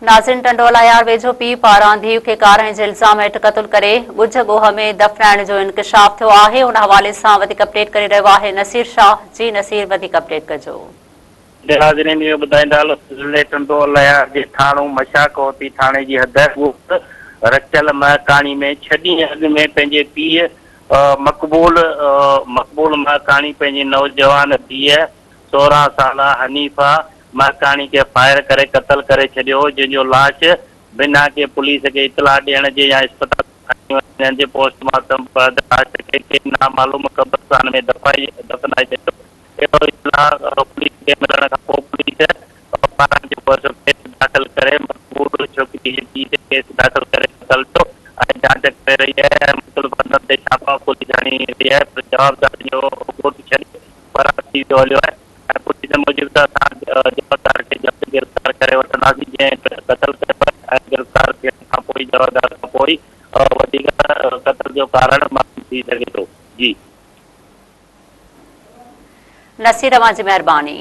ناظرين ٽنڊو الهيار ويجهو پيء پاران ڌيء کي ڪارنهن جي الزام هيٺ قتل ڪري ڳجهه ڳوهه ۾ دفنائڻ جو انڪشاف ٿيو آهي ان حوالي سان وڌيڪ اپڊيٽ ڪري رهيو آهي نصير شاهه جي نصير وڌيڪ اپڊيٽ ڪجو. ناظرين اهو ٻڌائيندا هلو ته ضلعي ٽنڊو الهيار جي ٿاڻو مشاق هوتي ٿاڻي جي حد ڳوٺ رچل مهڪاڻي ۾ ڇهه ڏينهن اڳ ۾ پنهنجي پيء مقبول مقبول مهڪاڻي پنهنجي نوجوان ڌيء 16 سالا حنيفه مهڪاڻي کي فائر ڪري قتل ڪري ڇڏيو هو، جنهن جو لاش بنا ڪنهن پوليس کي اطلاع ڏيڻ جي يا اسپتال کڻي وڃڻ جي پوسٽ مارٽم بعد لاش کي ڪنهن نامعلوم قبرستان ۾ دفنائي ڇڏيو. اهڙو اطلاع پوليس کي ملڻ کان پوء پوليس پاران جيڪو سو ڪيس داخل ڪري مقبول ڇوڪري جي پيء تي ڪيس داخل ڪري قتل جو ۽ جاچ ڪري رهي آهي ۽ مختلف هنڌن تي ڇاپا پوليس هڻي رهي آهي پر جوابدارن جو ڳوٺ ڇڏي فرار ٿي ويو هليو آهي. ۽ پوليس موجب ته اسان جوابدار کي جلد گرفتار ڪري وٺنداسين جنهن قتل ڪيو آهي ۽ گرفتار ٿيڻ کان پوء جوابدار کان پوء وڌيڪ قتل جو ڪارڻ معلوم ٿي سگهي ٿو جي. نصير اوهان جي مهرباني.